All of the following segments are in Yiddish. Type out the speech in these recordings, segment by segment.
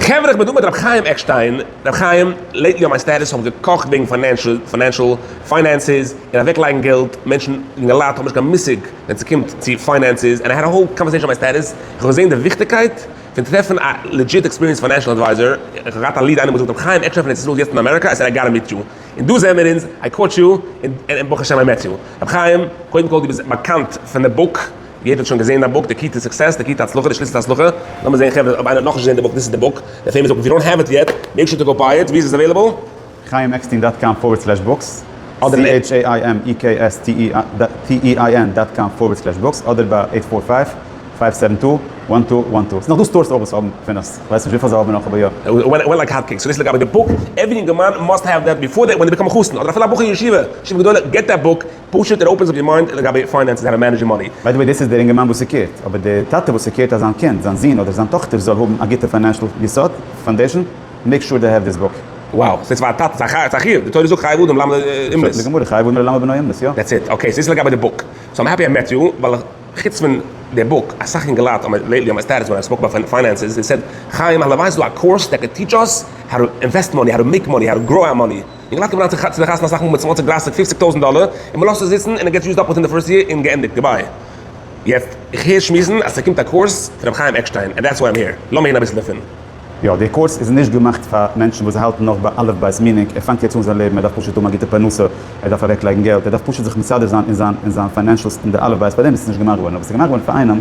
חברה איך בין דא מיט ר' חיים עקשטיין, ר' חיים, lately אויף מיין status האב איך געקאכט וועגן financial, financial, finances, און אוועקלייגן געלט, מענטשן, אינגעלייט האבן נישט קיין מושג ווען ס'קומט צו finances, and I had a whole conversation אויף מיין status, איך האב געזען די וויכטיגקייט פון טרעפן א legit experienced financial advisor, איך האב געהאט א lead איינער וואס זאגט ר' חיים עקשטיין פון ארץ ישראל יעצט אין אמעריקא, I said I gotta meet you, און דא זעמיר אונז, I caught you, און ברוך השם I met you. ר' חיים, קודם כל דו ביסט באקאנט פון די book, יעדער האט שוין געזען דיין book, די key to success, די key to הצלחה, די שליסל צו הצלחה. לאמיר זען חברה אויב איינער האט נאכנישט געזען די book, דאס איז די book, די famous book, if you don't have it yet, make sure to go buy it, ווי איז עס available? chaimekstein dot com forward slash books, C-H-A-I-M-E-K-S-T-E-I-N dot com forward slash books, אדער ביי eight four five, five seven two, one two one two. ס'נאך דא stores אויך וואס האבן פון עס, כ'ווייס נישט וויפיל זיי האבן נאך אבער יא. Went like hot cakes, so דאס איז לגבי די book, every אינגערמאן must have that before they when they become א חתן, אדער אפילו א בחור אין ישיבה, ישיבה גדולה, get that book, פשוט it opens up your mind לגבי finances how to manage your money. By the way דאס איז דער אינגערמאן וואס ס' care ט, אבער דער טאטע וואס ס' care ט אז זיין קינד, זיין זון אדער זיין טאכטער זאל האבן א גוטע financial יסוד, foundation, make sure they have this book. Wow, ס'איז פאר א טאטע, ס'איז א חיוב, די תורה זאגט חייב אדם ללמד אומנות. זאגט די גמרא חייב אדם ללמד בנו אומנות, יא. That's it, okay, ס'איז לגבי די book. So I'm happy I met you, ווייל חוץ פון די book, אסאך אינגעלייט האבן lately אויף מיין status ווען I spoke about finances, they said, חיים הלוואי ס'איז דא א course that could teach us how to invest money, how to make money, how to grow our money. אינגעלייט קומען אריין צו די חתונה אסאך מאל מיט צוואנציג דרייסיג פופציג טויזענט דאלער, און מ'לאזט עס זיצן און it gets used up within the first year און געענדיגט, goodbye. יעצט, איך הער שמועסן אז ס'קומט א course פון רבי חיים עקשטיין, and that's why I'm here. לאמיר הערן אביסל דערפון. יא, די course איז נישט געמאכט פאר מענטשן וואס האלטן נאך ביי אלף בית meaning, ער פאנגט יעצט אן זיין לעבן, ער דארף פשוט האבן א גוטע פרנסה, ער דארף אוועק לייגן געלט, ער דארף פשוט זיך מסדר זיין אין זיין אין זיין financials אין די אלף בית, פאר דעם איז עס נישט געמאכט געווארן, אבער עס איז געמאכט געווארן פאר איינעם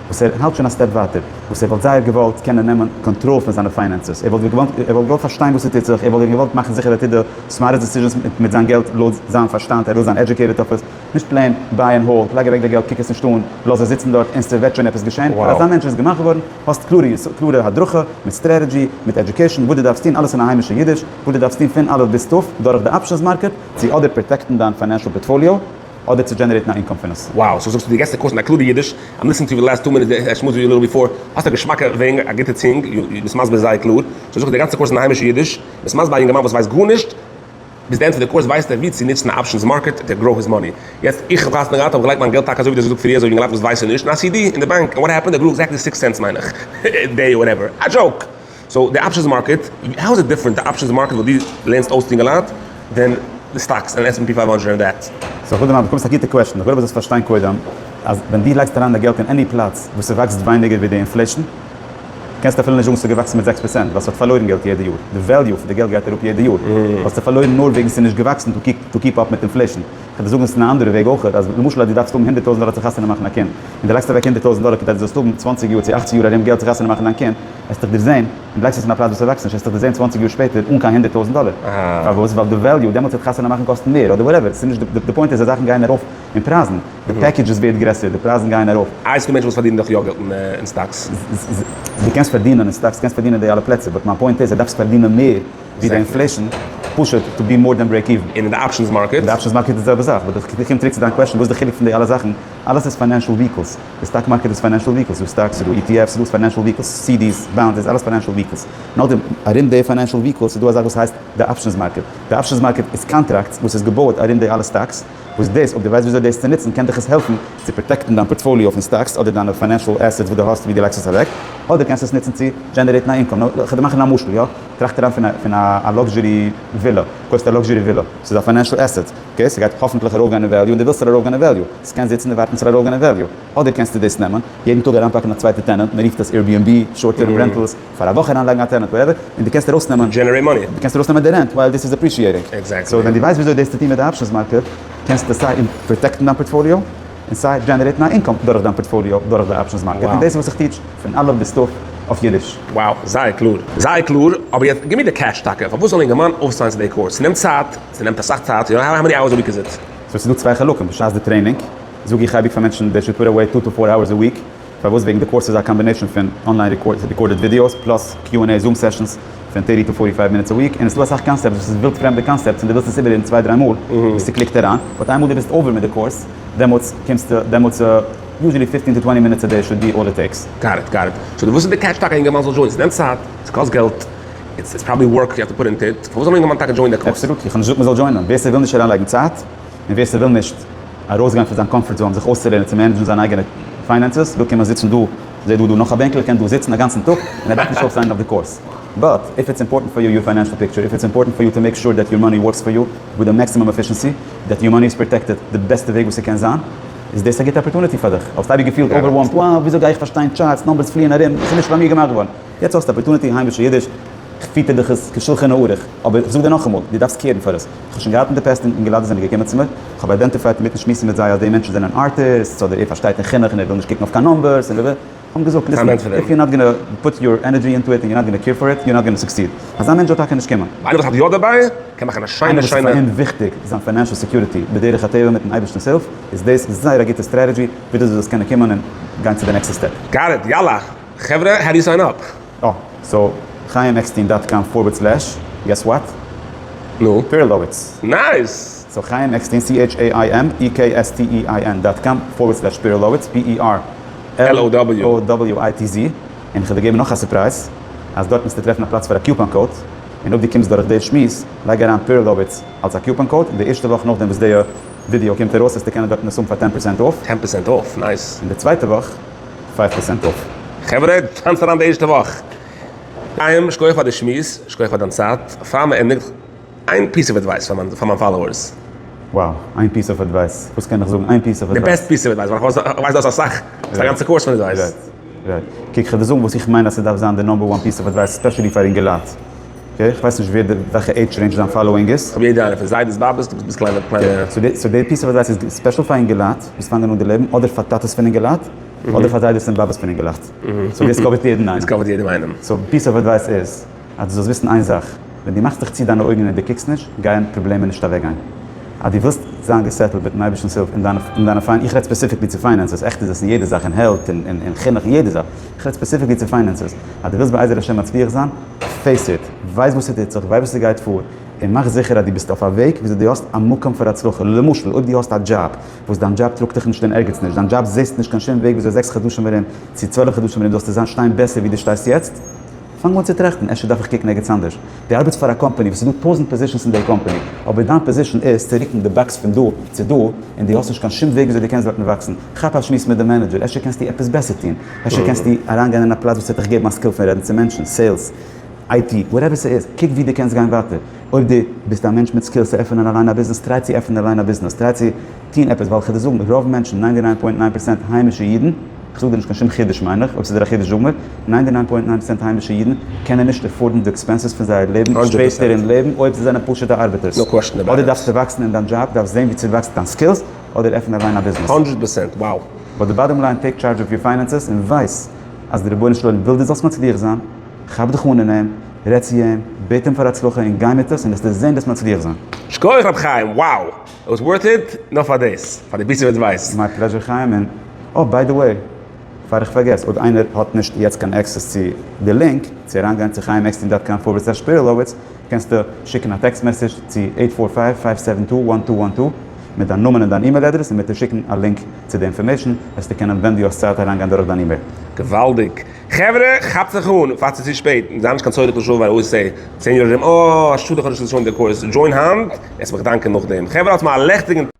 וואס ער האלט שוין א step ווייטער, וואס ער וואלט זייער געוואלט קענען נעמען קאנטראל פון זיינע finances, ער וואלט געוואלט ער וואלט געוואלט פארשטיין וואס ס'טוט זיך, ער וואלט געוואלט מאכן זיכער ער טוט די smartest decisions מיט זיין געלט לויט זיין פארשטאנד, ער וויל זיין educated אויף עס, נישט plain buy and hold, לייג אוועק די געלט קוק עס נישט אן, לאז עס זיצן דארט און ס'וועט שוין עפעס געשען, פאר אזא מענטש איז עס געמאכט געווארן, האסט קלארע קלארע הדרכה, מיט strategy, מיט education, וואס דו דארפסט טון, אלעס אין א היימישע אידיש, וואס דו דארפסט טון פון א' ביז ת', דורך די options market, צו אדער protect ן דיין financial portfolio, אדער צו generate ן א income פון עס. Wow, so זאגסטו די געסט די course אין א קלארע אידיש, I'm listening to you the last two minutes, I שמועס with you a little before, האסט א געשמאקע ווענג, א גוטע צונג, you ביסט מסביר זייער קלאר, so זאגסטו די גאנצע course אין היימישע אידיש, ביסט מסביר א יונגערמאן וואס ווייסט גארנישט, ביז די end פון די course ווייסט ער ווי צו נוצן א options market to grow his money. יעצט איך האב חתונה געהאט האב איך געלייגט מיין געלט טאקע אזוי ווי דו האסט געזאגט פריער אזוי ווי אינגעלייט וואס ווייסן נישט אין א CD אין די באנק and what happened I grew exactly six cents מיין איך day whatever א joke. So די options market how is it different די options market וואס דו לערנסט אויס אינגעלייט than די סטאקס און S and P 500 and that? So קודם באקומסט א גוטע question, איך וויל אבער זאלסט פארשטיין קודם אז ווען דו לייגסט אריין די געלט אין any פלאץ וואס ס'וואקסט ווייניגער ווי די inflation, קענסטו אפילו נישט זאגן ס'איז געוואקסן מיט 6% ווייל ס'האט פארלוירן געלט יעדע יאר, די value פון די געלט גייט אראפ יעדע יאר, האסטו פארלוירן נאר וועגן ס'איז נישט געוואקסן to keep up מיט inflation. כ'וועל דיר זאגן עס אין א אנדערע וועג אויך, אז למשל אז דו דארפסט האבן הונדערט טויזנט דאלער צו חתונה מאכן א קינד, און דו לייגסט אוועק הונדערט טויזנט דאלער כדי דו זאלסט האבן צוואנציג יאר צו אכציג יאר ארום געלט צו חתונה מאכן דיין קינד, וועסט דיך דערזען, און דו לייגסט עס אין א פלאץ וואס ס'וואקסט נישט, וועסט דיך דערזען צוואנציג יאר שפעטער אן קיין הונדערט טויזנט דאלער. פארוואס? ווייל די value דעמאלטס וועט חתונה מאכן קאסטן מער, אדער whatever, ס'איז נישט די point איז אז זאכן גייען ארויף אין פרייזן, די packages ווערט גרעסער, די פרייזן גייען ארויף. איי ס'דא מענטשן וואס פארדינען דאך יא געלט אין סטאקס. דו קענסט פארדינען אין סטאקס, קענסט פארדינען אין די אלע פלעצער, but מיין point איז אז דארפסט פארדינען מער ווי די inflation, פשוט to be more than break even. און אין די options market? אין די options market איז די זעלבע זאך, but איך קום צוריק צו דיין question, וואס איז די חילוק פון די אלע זאכן? אלעס איז financial vehicles, די stock market איז financial vehicles, ס'דא סטאקס, ס'דא ETFs, ס'דא financial vehicles, CDs, bonds, איז אלעס financial vehicles. נאכדעם ארום די financial vehicles איז דא א זאך וואס הייסט די options market. די options market איז contracts וואס איז געבויעט ארום די אלע סטאקס, וואס דאס אויב דו ווייסט וויאזוי דאס צו נוצן קען דיך עס העלפן צו protect ן דיין portfolio פון סטאקס אדער דיינע financial assets וואס דו האסט ווי דו לייגסט עס אוועק, אדער קענסטו עס נוצן צו generate ן א income. נו, כ'וועל דיר מאכן א משל, יא? טראכט אריין פון א פון א luxury ווילא, קויפסט א luxury ווילא, ס'איז א financial asset, okay, ס'גייט האפענטליך ארויפגיין אין value און דו ווילסט ס'זאל ארויפגיין אין value, ס'קען זיצן און ווארטן ס'זאל ארויפגיין אין value, אדער קענסטו דאס נעמען, יעדן טאג אריינפאקן א צווייטע tenant, מ'רופט עס Airbnb, short term rentals, פאר א וואך אריינלייגן א tenant whatever, און דו קענסט ארויסנעמען, Generate money. דו קענסט ארויסנעמען די rent while this is appreciating. Exactly. So ווען דו ווייסט וויאזוי דאס צו טון מיט די options market, קענסטו סיי protect ן דיין portfolio, און סיי generate ן א income דורך דיין portfolio דורך די options market, און דאס איז וואס איך teach פון אלף ביז ת' אויף אידיש. Wow, זייער קלאר. זייער קלאר, אבער יעצט גיב מיר די catch טאקע, פארוואס זאל א אינגערמאן אויפסיינען צו די course? ס'נעמט צייט, ס'נעמט אסאך צייט, you know how many hours a week is it? So ס'איז דא צוויי חלקים, בשעת די training זאג איך אייביג פאר מענטשן they should put away two to four hours a week, פארוואס? וועגן די course איז א combination פון online recorded videos plus Q and A Zoom sessions פון thirty to forty five minutes a week, און עס איז דא אסאך concepts וואס איז ווילד פרעמדע concepts און דו ווילסט עס איבערהערן צוויי דריי מאל ביז ס'קליקט אריין, but איינמאל דו ביסט over מיט די course דעמאלטס קומסטו דעמאלטס usually fifteen to twenty minutes a day should be all it takes. Got it, got it. So וואס איז די catch טאקע א אינגערמאן זאל join ען? ס'נעמט צייט, ס'קאסט געלט, it's it's probably work you have to put into it, פארוואס זאל א אינגערמאן טאקע join ען די course? Absolutely, איך האב נישט געזאגט מ'זאל join ען, ווער ס'וויל נישט אריינלייגן צייט, און ווער ס'וויל נישט ארויסגיין פון זיין comfort zone זיך אויסצולערנען צו manage ן זיין אייגענע finances, וויל קומען זיצן דא. זעה דא דא נאך א בענקל, ער קען דא זיצן א גאנצן טאג און ער דארף נישט אויפסיינען אויף די course. But, if it's important for you your financial picture, if it's important for you to make sure that your money works for you with the maximum efficiency, that your money is protected די בעסטע וועג וואס ס'קען זיין, איז דאס א גוטע opportunity פאר דיך. האסט אייביג געפילט overwhelmed, wow, וויאזוי גיי איך פארשטיין charts, numbers פליען ארום, עס איז נישט פאר מיר געמאכט געווארן. יעצט האסטו opportunity, היימישע אידיש, כ'פיטער דיך עס כשלחן הערוך, אבער כ'זאג דיר נאכאמאל, דו דארפסט care ן פאר עס. כ'האב שוין געהאט אין די past אינגעלייט וואס זענען געקומען צו מיר, כ'האב identified אינמיטן שמועסן מיט זיי אז די מענטשן זענען artists, אדער ער פארשטייט אין חינוך און ער וויל נישט קוקן אויף קיין numbers און כ'האב געזאגט, listen, if you're not gonna put your energy into it and you're not gonna care for it, you're not gonna succeed. אזא מענטש זאל טאקע נישט קומען. איינער וואס האלט יא דערביי, קען מאכן א שיינע שיינע. איינער וואס איז פאר אים וויכטיג זיין financial security בדרך הטבע מיטן אייבערשטנ'ס הילף, איז דאס זייער א גוטע strategy וויאזוי דו זאלסט קענען קומען און גיין צו די נעקסטע step. Got it, יאללה חברה, how do you sign up? אה, so חיים עקשטיין dot com forward slash, guess what? נו? פערלאוויץ. Nice! So חיים עקשטיין, C-H-A-I-M-E-K-S-T-E-I-N dot com forward slash פערלאוויץ, P-E-R-L-O-W-I-T-Z, און כ'וועל דיר געבן נאך א surprise, אז דארט מוזטו טרעפן א פלאץ פאר א coupon code, און אויב דו קומסט דורך די שמועס, לייג אריין פערלאוויץ אלס א coupon code, און די ערשטע וואך נאכדעם וואס די ווידיאו קומט ארויס וועסטו קענען דארטן עס האבן פאר 10% off. 10% off, nice. און די צווייטע וואך 5% off. חברה, טאנצט אריין די ערשטע וואך. חיים, שכוח פאר די שמועס, שכוח פאר דיין צייט. פאר מען ענדיגט, איין piece of advice פאר מיין פאר מיין followers. Wow, איין piece of advice. וואס קען איך זאגן? איין piece of די advice. Best piece of advice, ווייל איך ווייס דו האסט אסאך, ס'איז א גאנצע course פון advice. Right, right. קוק, כ'וועל דיר זאגן וואס איך מיין אז ס'דארף זיין די number one piece of advice, especially פאר אינגעלייט. Okay, כ'ווייס נישט ווער די, וועלכע age range דיין following איז. כ'האב יעדע איינער, פון זיידעס באבעס ביז קליינע קליינע. So די piece of advice איז special פאר אינגעלייט וואס פאנגען אן די לעבן, אדער פאר טאטעס פון אינגעלייט, אדער פאר זיידעס און באבעס פון אינגעלייט. So דאס cover ט יעדן איינעם. דאס cover ט יעדעם איינעם. So piece of advice איז, אז דו זאלסט וויסן איין זאך, ווען דו מאכסט דיך צו דיינע אויגן און דו קוקסט נישט, גייען פראבלעמען נישט אוועקגיין. אז דו ווילסט זיין גע settle ט מיטן אייבערשטנ'ס הילף אין דיינע אין דיינע פיינ איך רעד specifically צו finances, עכט איז עס אין יעדע זאך, אין health, אין אין חינוך, אין יעדע זאך. איך רעד specifically צו finances. אז דו ווילסט בעזר השם מצליח זיין, face it, ווייס וואס ס'טוט זיך, ווייס וואס ס'גייט פאר, און מאך זיכער אז דו ביסט אויף א וועג וויאזוי דו האסט א מקום פאר הצלחה. למשל, אויב דו האסט א דזשאב, וואס דיין דזשאב טראגט דיך נישט אין ערגעץ נישט, דיין דזשאב זעסט נישט קיין שום וועג וויאזוי זעקס חדשים ארום, צו 12 חדשים ארום זאלסטו זיין שטיין בעסער ווי דו שטייסט יעצט, פאנג אן צו טראכטן, אפשר דארף איך קוקן ערגעץ אנדערש. דו ארבעטסט פאר א קאמפאני וואס איז דא טויזנט positions אין די קאמפאני, אבער דיין position איז צו רוקן די box פון דא צו דא, און דו האסט נישט קיין שום וועג וויאזוי דו קענסט דארטן וואקסן. כאפ א שמועס מיט די manager, אפשר קענסטו עפעס בעסער טון. אפשר קענסטו אריינגיין אין א פלאץ וואס וועט דיך געבן א skill פון רעדן צו מענטשן, sales, IT, whatever ס'איז, קוק וואו דו קענסט גיין ווייטער. אויב דו ביסט א מענטש מיט skills צו עפענען אליין א ביזנעס, try צו עפענען אליין א ביזנעס, try צו טון עפעס, ווייל כ'וועל דיר זאגן, רוב מענטשן, 99.9 פראצענט היימישע אידן, כ'זאג דיר נישט קיין שום חידוש מיין איך, אויב ס'איז דיר א חידוש זאג מיר, 99.9 פראצענט היימישע אידן קענען נישט afford ן די expenses פון זייער לעבן שפעטער אין לעבן אויב זיי זענען פשוט'ע ארבעטערס. אדער דארפסטו וואקסן אין דיין דזשאב, דארפסט זען ווי צו וואקסן דיין skills, אדער עפן אליין א ביזנעס. 100%, wow. But די bottom line take charge of your finances און ווייס אז די רבונו של עולם וויל דו זאלסט מצליח זיין, כאפ דיך אן אין אים, רעד צו אים, בעט אים פאר הצלחה און גיי מיט עס און וועסטו זען דאס מצליח זיין. שכוח ר' חיים, wow! It was worth it, נאר פאר דאס, פאר די piece of advice. My pleasure חיים, און oh by the way, פאר איך פארגעס, אויב איינער האט נישט יעצט קיין access צו די link, צו אריינגיין צו חיים עקשטיין dot com forward slash פערלאוויץ, קענסטו שיקן א text message צו eight four five, five seven two, one two one two מיט דיין נאמען און דיין email address און מ'וועט דיר שיקן א link צו די information, וועסטו קענען ווען דו האסט צייט אריינגיין דורך דיין אימעיל. געוואלדיג! חברה, כאפט זיך אן, פאר ס'איז צו שפעט, זיי נישט קיין צודק לשוב ווייל אויס צען 10 יאר ארום, אה, א שאד איך האב נישט געזאגט שוין די course, join היינט, וועסט מיך דאנקען נאכדעם. חברה, האטס מיר א לעכטיגן.